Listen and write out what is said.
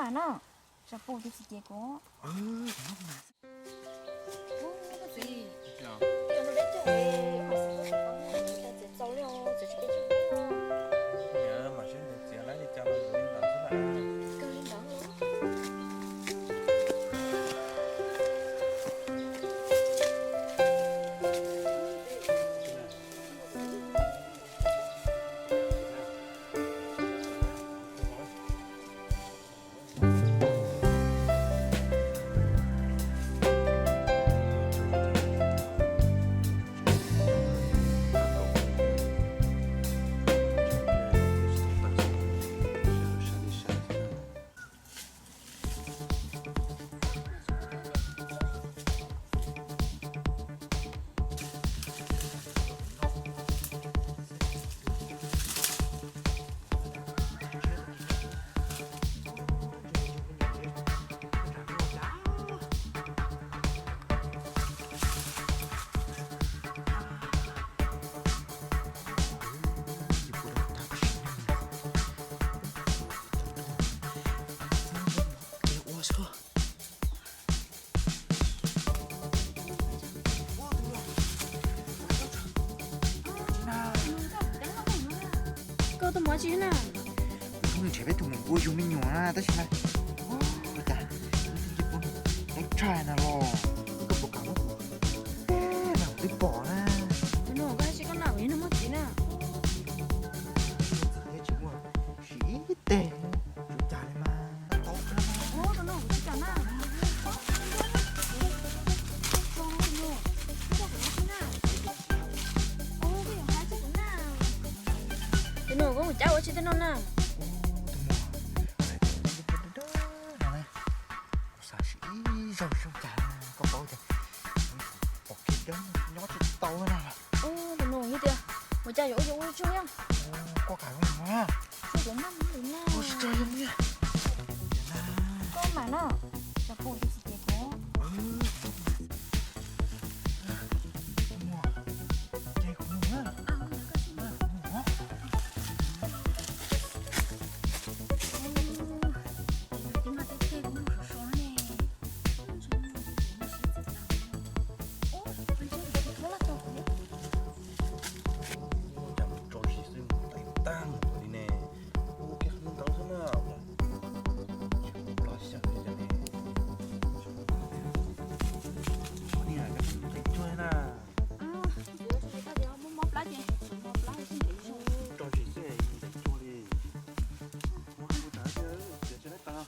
Mas no, tso pub tus txiv ces kuv. Ub, koj txiv, tij no peb caug, mas xav tau txiv txaus li, txiv tsis peb caug li os. Mas seb nws txiv lawv li cas los yuav li ntawd xwb na. Kawg li ntawd los. Koj tuaj mus ua tsi na? Kuv tuaj nrhiav peb tus maum npua yug me nyuam na, tab sis mas ua cas ib tug tib pub neeb tshaj na los, koj puas kam muab kuv, mas kuv twb pom na. Tus no koj hais tsis koj na, kuv yog neeg muaj txiv na. Txiv thiab tsis muaj, siv ib teg, tsuas cas li mas tau kawg. Tus no kuv tsis kam na. Tus no koj mus cab ua tsi tej no na? Kuv xav siv ib zaug zoo cas koj paub tias pom kev dawb nyob tsis tau na. Tus no yog tias ua cas yuav ua tsaug yog? Koj kam zoo na. Koj tsis tso yog na. Koj mam no, tso pub tus txiv ces kuv. Cas mus tso zis xwb mus tais tag mus li ne. Ua kiag qhov ntawd xwb na. Tsis pom plab xyaw li cas ne. Qhov niag koj tais cuag na. Tso zis xwb tais cuag li. Ua ua tas tias tsis lab tas.